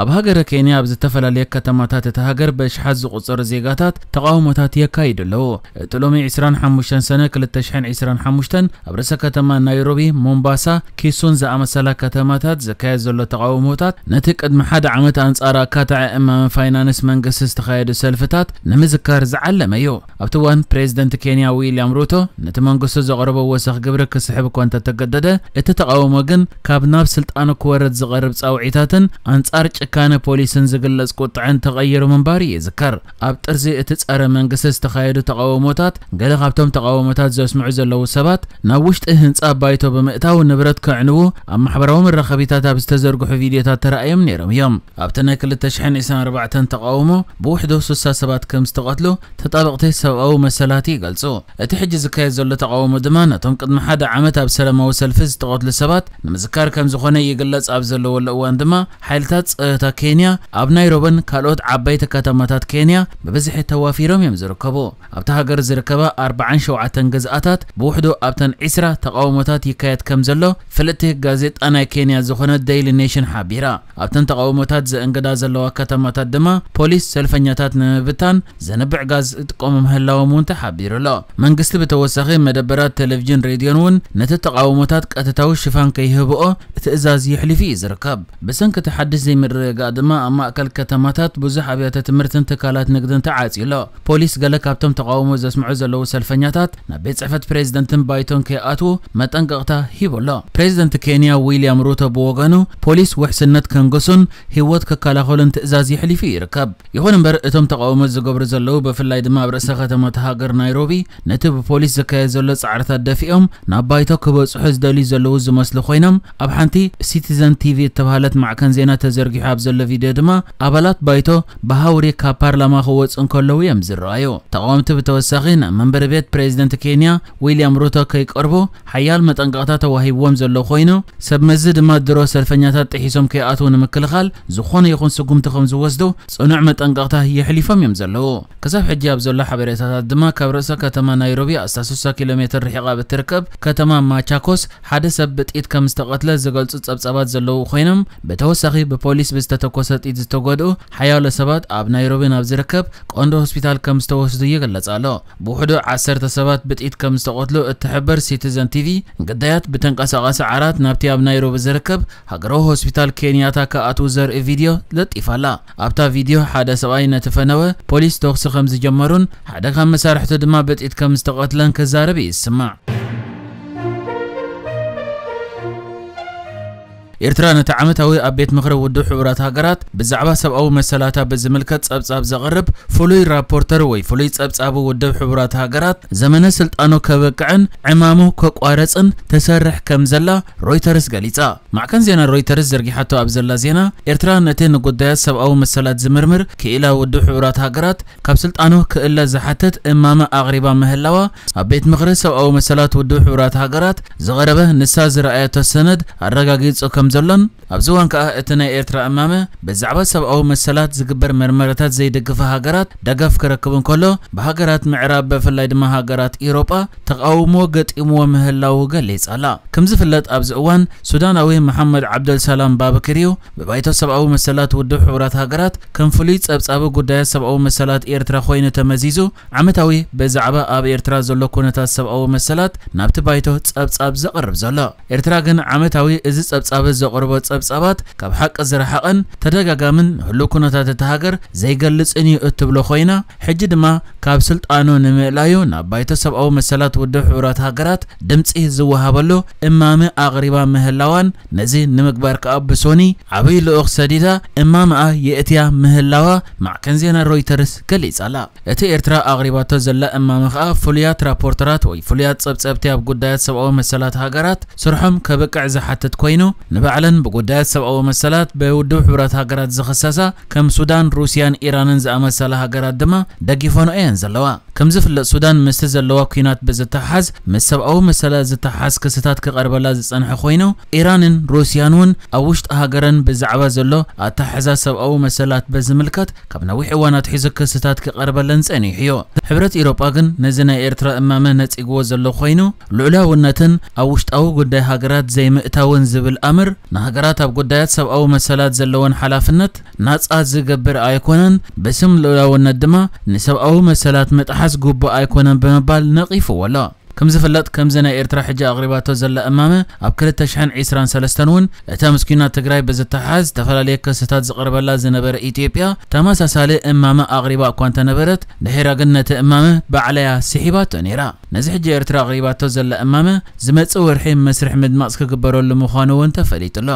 ኣብ ሃገረ ኬንያ ኣብ ዝተፈላለየ ከተማታት እቲ ሃገር በሽሓት ዝቑጸሩ ዜጋታት ተቓውሞታት የካይዱ ኣለዉ። እቲ ሎሚ ዕስራን ሓሙሽተን ሰነ ክልተ ሽሕን ዕስራን ሓሙሽተን ኣብ ርእሰ ከተማ ናይሮቢ፣ ሞምባሳ፣ ኪሱን ዝኣመሰላ ከተማታት ዝካየድ ዘሎ ተቓውሞታት ነቲ ቅድሚ ሓደ ዓመት ኣንጻር ኣካታዒ እማመ ፋይናንስ መንግስቲ ዝተኻየዱ ሰልፍታት ንምዝካር ዝዓለመ እዩ። ኣብቲ እዋን ፕሬዝደንት ኬንያ ዊልያም ሩቶ ነቲ መንግስቱ ዘቕረቦ ወሰኽ ግብሪ ክስሕብ እኳ እንተተገደደ፣ እቲ ተቓውሞ ግን ካብ ናብ ስልጣኑ ክወርድ ዝቐርብ ጻውዒታትን ኣንጻር ጭካነ ፖሊስን ዝግለጽ ቁጥዐን ተቐይሩ ምንባሩ ይዝከር። ኣብ ጥርዚ እቲ ጸረ መንግስቲ ዝተኻየዱ ተቓውሞታት፣ ገለ ካብቶም ተቓውሞታት ዘስምዑ ዘለዉ ሰባት ናብ ውሽጢ ህንጻ ባይቶ ብምእታው ንብረት ከዕንዉ ኣብ ማሕበራዊ መራኸቢታት ኣብ ዝተዘርግሑ ቪድዮታት ተራእዮም ነይሮም እዮም። ኣብቲ ናይ ክልተ ሽሕን ዕስራን ኣርባዕተን ተቓውሞ ብውሕዱ ስሳ ሰባት ከም ዝተቐትሉ ተጣበቕቲ ሰብኣዊ መሰላት ይገልጹ። እቲ ሕጂ ዝካየድ ዘሎ ተቓውሞ ድማ ነቶም ቅድሚ ሓደ ዓመት ኣብ ሰላማዊ ሰልፊ ዝተቐትሉ ሰባት ንምዝካር ከም ዝኾነ ይግለጽ። ኣብ ዘለወሉ እዋን ድማ ሓይልታት ጸጥታ ኬንያ ኣብ ናይሮብን ካልኦት ዓበይቲ ከተማታት ኬንያ ብብዝሒ ተዋፊሮም እዮም ዝርከቡ። ኣብታ ሃገር ዝርከባ ኣርባዓን ሸውዓተን ግዝኣታት ብውሕዱ ኣብተን ዕስራ ተቓውሞታት ይካየድ ከም ዘሎ ፍልጥቲ ጋዜጣ ናይ ኬንያ ዝኾነት ዴይሊ ኔሽን ሓቢራ። ኣብተን ተቓውሞታት ዘእንግዳ ዘለዋ ከተማታት ድማ ፖሊስ ሰልፈኛታት ንምብታን ዘንብዕ ጋዝ ዝጥቀሙ ምህላዎም እውን ተሓቢሩ ኣሎ። መንግስቲ ብተወሳኺ መደበራት ቴሌቪዥን ሬድዮን እውን ነቲ ተቓውሞታት ቀጥታዊ ሽፋን ከይህብኦ ትእዛዝ የሕሊፉ እዩ ዝርከብ። ብሰንኪ እቲ ሓድሽ ዘይምርግጋእ ድማ ኣብ ማእከል ከተማታት ብዙሕ ኣብያተ ትምህርትን ትካላት ንግድን ተዓጽዩ ኣሎ። ፖሊስ ገለ ካብቶም ተቓውሞ ዘስምዑ ዘለዉ ሰልፈኛታት ናብ ቤት ጽሕፈት ፕሬዝደንትን ባይቶን ከይኣትዉ መጠንቀቕታ ሂቡ ኣሎ። ፕሬዝደንት ኬንያ ዊልያም ሩቶ ብወገኑ ፖሊስ ውሕስነት ከንግሱን ህይወት ክከላኸሉን ትእዛዝ የሕሊፉ ይርከብ። ይኹን እምበር እቶም ተቓውሞ ዝገብሩ ዘለዉ ብፍላይ ድማ ኣብ ርእሰ ከተማ እታ ሃገር ናይሮቢ ነቲ ብፖሊስ ዝካየድ ዘሎ ጻዕርታት ደፊኦም ናብ ባይቶ ክበጽሑ ዝደልዩ ዘለዉ ዝመስሉ ኮይኖም ኣብ ሓንቲ ሲቲዘን ቲቪ እተባህለት ማዕከን ዜና ተዘርጊሑ ኣብ ዘሎ ቪድዮ ድማ ኣባላት ባይቶ ብሃውሪ ካብ ፓርላማ ክወጹ እንከለዉ እዮም ዝረኣዩ። ተቓወምቲ ብተወሳኺ ናብ መንበሪ ቤት ፕሬዝደንት ኬንያ ዊልያም ሩቶ ከይቀርቡ ሓያል መጠንቀቕታ ተዋሂብዎም ዘሎ ኮይኑ ሰብ መዚ ድማ ድሮ ሰልፈኛታት ጥሒሶም ከይኣትዉ ንምክልኻል ዝኾነ ይኹን ስጉምቲ ከም ዝወስዱ ጽኑዕ መጠንቀቕታ የሕሊፎም እዮም ዘለዉ። ክሳብ ሕጂ ኣብ ዘሎ ሓበሬታታት ድማ ካብ ርእሰ ከተማ ናይሮቢ ኣስታት ስሳ ኪሎ ሜትር ርሒቓ ብትርከብ ከተማ ማቻኮስ ሓደ ሰብ ብጥይት ከም ዝተቐትለ ዝገልጹ ጸብጻባት ዘለዉ ኮይኖም ብተወሳኺ ብፖሊስ ብዝተተኮሰ ጥይት ዝተጎድኡ ሓያሎ ሰባት ኣብ ናይሮቢ ናብ ዝርከብ ቀንዲ ሆስፒታል ከም ዝተወስዱ ይግለጽ ኣሎ። ብውሕዱ ዓሰርተ ሰባት ብጥይት ከም ዝተቐትሉ እትሕብር ሲቲዘን ቲቪ ግዳያት ብተንቀሳቓሲ ዓራት ናብቲ ኣብ ናይሮቢ ዝርከብ ሃገራዊ ሆስፒታል ኬንያታ ክኣትዉ ዘርኢ ቪድዮ ለጢፋ ኣላ። ኣብታ ቪድዮ ሓደ ሰብኣይ ነቲ ፈነወ ፖሊስ ተኹሲ ከም ዝጀመሩን ሓደ ካብ መሳርሕቱ ድማ ብጥይት ከም ዝተቐትለን ክዛረብ ይስማዕ። ኤርትራ ነቲ ዓመታዊ ኣብ ቤት ምኽሪ ውድብ ሕቡራት ሃገራት ብዛዕባ ሰብኣዊ መሰላታ ብዝምልከት ጸብጻብ ዘቕርብ ፍሉይ ራፖርተር ወይ ፍሉይ ጸብጻቢ ውድብ ሕቡራት ሃገራት ዘመነ ስልጣኑ ከብቅዕን ዕማሙ ከቋረጽን ትሰርሕ ከም ዘላ ሮይተርስ ገሊጻ። ማዕከን ዜና ሮይተርስ ዘርጊሓቶ ኣብ ዘላ ዜና፣ ኤርትራ ነቲ ንጉዳያት ሰብኣዊ መሰላት ዝምርምር ክኢላ ውድብ ሕቡራት ሃገራት ካብ ስልጣኑ ክእለ ዝሓትት እማመ ኣቕሪባ ምህላዋ ኣብ ቤት ምኽሪ ሰብኣዊ መሰላት ውድብ ሕቡራት ሃገራት ዝቐረበ ንሳ ዝረኣየቶ ሰነድ ኣረጋጊጹ ከም ዘሎን ኣብዚ እዋን ከኣ እቲ ናይ ኤርትራ እማመ ብዛዕባ ሰብኣዊ መሰላት ዝግበር መርመራታት ዘይድግፋ ሃገራት ደገፍ ክረክብ እንከሎ ብሃገራት ምዕራብ ብፍላይ ድማ ሃገራት ኢሮጳ ተቓውሞ ገጢምዎ ምህላዉ ገሊጻ ኣላ። ከም ዝፍለጥ ኣብዚ እዋን ሱዳናዊ መሓመድ ዓብደል ሰላም ባብክር እዩ ብባይቶ ሰብኣዊ መሰላት ውድብ ሕቡራት ሃገራት ከም ፍሉይ ጸብጻቢ ጉዳያት ሰብኣዊ መሰላት ኤርትራ ኮይኑ ተመዚዙ ዓመታዊ ብዛዕባ ኣብ ኤርትራ ዘሎ ኩነታት ሰብኣዊ መሰላት ናብቲ ባይቶ ጸብጻብ ዘቕርብ ዘሎ። ኤርትራ ግን ዓመታዊ እዚ ጸብጻቢ ዘቕርቦ ጸብጻባት ካብ ሓቂ ዝረሓቐን ተደጋጋምን ንህሉው ኩነታት እታ ሃገር ዘይገልጽን እዩ እትብሎ ኮይና ሕጂ ድማ ካብ ስልጣኑ ንምእላዩ ናብ ባይቶ ሰብኣዊ መሰላት ውድብ ሕቡራት ሃገራት ድምጺ ዝወሃበሉ እማመ ኣቕሪባ ምህላዋን ነዚ ንምግባር ከኣ ብሶኒ ዓብዪ ልኡኽ ሰዲዳ እማመኣ የእትያ ምህላዋ ማዕከን ዜና ሮይተርስ ገሊጻ ኣላ። እቲ ኤርትራ ኣቕሪባቶ ዘላ እማመ ከኣ ፍሉያት ራፖርተራት ወይ ፍሉያት ጸብጸብቲ ኣብ ጉዳያት ሰብኣዊ መሰላት ሃገራት ስርሖም ከብቅዕ ዝሓትት ኮይኑ ንባዕለን ብጉዳያት ሰብኣዊ መሰላት ብውድብ ሕቡራት ሃገራት ዝኽሰሳ ከም ሱዳን፣ ሩስያን ኢራንን ዝኣመሰላ ሃገራት ድማ ደጊፈንኦ እየን ዘለዋ። ከም ዝፍለጥ ሱዳን ምስቲ ዘለዋ ኲናት ብዝተሓሓዝ ምስ ሰብኣዊ መሰላት ዝተሓሓዝ ክስታት ክቐርበላ ዝጸንሐ ኮይኑ ኢራንን ሩስያን እውን ኣብ ውሽጢ ሃገረን ብዛዕባ ዘሎ ኣተሓሕዛ ሰብኣዊ መሰላት በዝምልከት ካብ ነዊሕ እዋን ኣትሒዙ ክስታት ክቐርበለን ጸኒሑ እዩ። ሕብረት ኢሮጳ ግን ነዚ ናይ ኤርትራ እማመ ነጺግዎ ዘሎ ኮይኑ ልዑላውነትን ኣብ ውሽጣዊ ጉዳይ ሃገራት ዘይምእታውን ዝብል ኣምር ንሃገራት ኣብ ጉዳያት ሰብኣዊ መሰላት ዘለወን ሓላፍነት ናጻ ዝገብር ኣይኮነን፣ ብስም ልኡላውነት ድማ ንሰብኣዊ መሰላት ምጥሓስ ግቡእ ኣይኮነን ብምባል ነቒፍዎ ኣሎ። ከም ዝፍለጥ፣ ከምዚ ናይ ኤርትራ ሕጂ ኣቕሪባቶ ዘላ እማመ፣ ኣብ ክልተ ሽሕን ዕስራን ሰለስተን እውን እታ ምስ ኲናት ትግራይ ብዝተሓሓዝ ዝተፈላለየ ክስታት ዝቐርበላ ዝነበረ ኢትዮጵያ፣ ተመሳሳሊ እማመ ኣቕሪባ እኳ እንተነበረት፣ ድሒራ ግን ነቲ እማመ ባዕላያ ስሒባቶ ነይራ። ነዚ ሕጂ ኤርትራ ኣቕሪባቶ ዘላ እማመ፣ ዝመጽእ ወርሒ መስርሕ ምድማጽ ክግበረሉ ምዃኑ እውን ተፈሊጡ ኣሎ።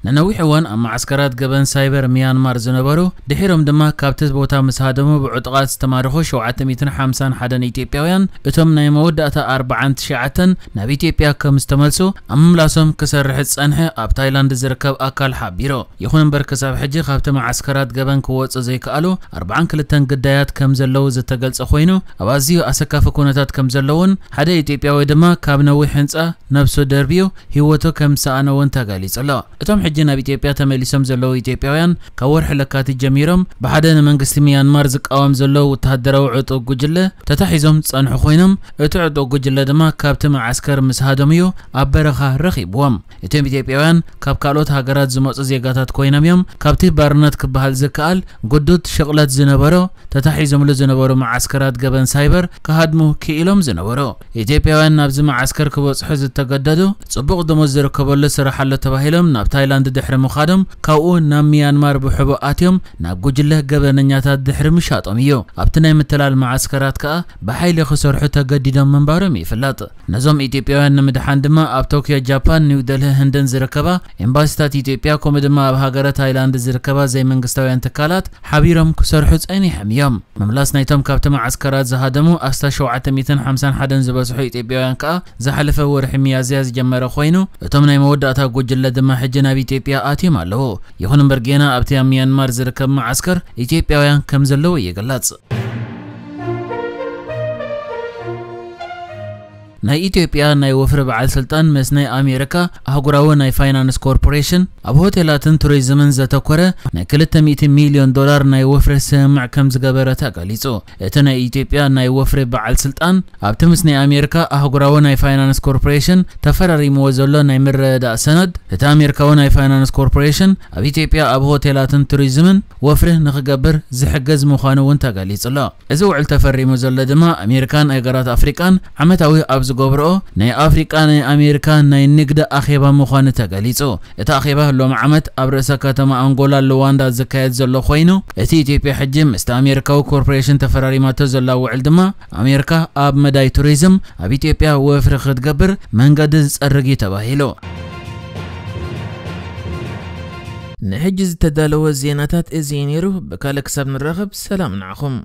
ንነዊሕ እዋን ኣብ መዓስከራት ገበን ሳይበር ሚያንማር ዝነበሩ፣ ድሒሮም ድማ ካብቲ ቦታ ምስ ሃደሙ ብዕጡቓት ዝተማረኹ ሸውዓተ ሚእትን ሓምሳን ሓደን ኢትዮጵያውያን፣ እቶም ናይ መወዳእታ ኣርባዓን ትሽዓተን ናብ ኢትዮጵያ ከም ዝተመልሱ፣ ኣብ ምምላሶም ክሰርሕ ዝጸንሐ ኣብ ታይላንድ ዝርከብ ኣካል ሓቢሩ። ይኹን እምበር፣ ክሳብ ሕጂ ካብቲ መዓስከራት ገበን ክወጹ ዘይከኣሉ ኣርባዓን ክልተን ግዳያት ከም ዘለዉ ዝተገልጸ ኮይኑ፣ ኣብ ኣዝዩ ኣሰካፊ ኩነታት ከም ዘለዉን ሓደ ኢትዮጵያዊ ድማ ካብ ነዊሕ ህንጻ ነብሱ ደርብዩ ህይወቱ ከም ዝሰኣነ እውን ተገሊጹ ኣሎ። እቶም ሕጂ ናብ ኢትዮጵያ ተመሊሶም ዘለዉ ኢትዮጵያውያን፣ ካብ ወርሒ ለካቲት ጀሚሮም ብሓደ ንመንግስቲ ሚያንማር ዝቃወም ዘሎ ወተሃደራዊ ዕጡቕ ጉጅለ ተታሒዞም ዝጸንሑ ኮይኖም፣ እቲ ዕጡቕ ጉጅለ ድማ ካብቲ መዓስከር ምስ ሃደሙ'ዩ ኣብ በረኻ ረኺብዎም። እቶም ኢትዮጵያውያን ካብ ካልኦት ሃገራት ዝመጹ ዜጋታት ኮይኖም እዮም፣ ካብቲ ባርነት ክበሃል ዝከኣል ግዱድ ሽቕለት ዝነበሮ፣ ተታሒዞምሉ ዝነበሩ መዓስከራት ገበን ሳይበር ክሃድሙ ክኢሎም ዝነበሩ። ኢትዮጵያውያን ናብዚ መዓስከር ክበጽሑ ዝተገደዱ፣ ጽቡቕ ደሞዝ ዝርከበሉ ስራሕ ኣሎ ተባሂሎም ናብ ታይላንድ ድሕሪ ምኻዶም፣ ካብኡ ናብ ሚያንማር ብሕቡእ ኣትዮም ናብ ጉጅለ ገበነኛታት ድሕሪ ምሻጦም እዩ። ኣብቲ ናይ ምትላል መዓስከራት ከኣ ብሓይሊ ክሰርሑ ተገዲዶም ምንባሮም ይፍለጥ። ነዞም ኢትዮጵያውያን ንምድሓን ድማ ኣብ ቶክዮ ጃፓን፣ ኒው ደልሂ ህንድን ዝርከባ ኤምባሲታት ኢትዮጵያ፣ ከምኡ ድማ ኣብ ሃገረ ታይላንድ ዝርከባ ዘይመንግስታውያን ትካላት ሓቢሮም ክሰርሑ ጸኒሖም እዮም። ምምላስ ናይቶም ካብቲ መዓስከራት ዝሃደሙ ኣስታት ሸውዓተ ሚእትን ሓምሳን ሓደን ዝበጽሑ ኢትዮጵያውያን ከኣ ዝሓለፈ ወርሒ ሚያዝያ ዝጀመረ ኮይኑ፣ እቶም ናይ መወዳእታ ጉጅለ ድማ ሕጂ ናብ ኢትዮጵያ ኣትዮም ኣለዉ። ይኹን እምበር፣ ጌና ኣብቲ ኣብ ሚያንማር ዝርከብ መዓስከር ኢትዮጵያውያን ከም ዘለዉ ይግለጽ። ናይ ኢትዮጵያ ናይ ወፍሪ በዓል ስልጣን ምስ ናይ ኣሜሪካ ኣህጉራዊ ናይ ፋይናንስ ኮርፖሬሽን ኣብ ሆቴላትን ቱሪዝምን ዘተኮረ ናይ ክልተ ሚእቲ ሚልዮን ዶላር ናይ ወፍሪ ስምምዕ ከም ዝገበረ ተገሊጹ። እቲ ናይ ኢትዮጵያ ናይ ወፍሪ በዓል ስልጣን ኣብቲ ምስ ናይ ኣሜሪካ ኣህጉራዊ ናይ ፋይናንስ ኮርፖሬሽን ተፈራሪምዎ ዘሎ ናይ ምርድዳእ ሰነድ፣ እቲ ኣሜሪካዊ ናይ ፋይናንስ ኮርፖሬሽን ኣብ ኢትዮጵያ ኣብ ሆቴላትን ቱሪዝምን ወፍሪ ንኽገብር ዝሕግዝ ምዃኑ እውን ተገሊጹ ኣሎ። እዚ ውዕል ተፈሪሙ ዘሎ ድማ ኣሜሪካን ሃገራት ኣፍሪቃን ዓመታዊ ኣብ ዝገብርኦ ናይ ኣፍሪቃ ናይ ኣሜሪካ ናይ ንግዲ ኣኼባ ምዃኑ ተገሊጹ። እቲ ኣኼባ ሎሚ ዓመት ኣብ ርእሰ ከተማ ኣንጎላ ሉዋንዳ ዝካየድ ዘሎ ኮይኑ፣ እቲ ኢትዮጵያ ሕጂ ምስቲ ኣሜሪካዊ ኮርፖሬሽን ተፈራሪማቶ ዘላ ውዕል ድማ ኣሜሪካ ኣብ መዳይ ቱሪዝም ኣብ ኢትዮጵያ ወፍሪ ክትገብር መንገዲ ዝጸርግ እዩ ተባሂሉ። ንሕጂ ዝተዳለወ ዜናታት እዚ እዩ ነይሩ። ብካልእ ክሳብ ንራኸብ፣ ሰላም ንዓኹም።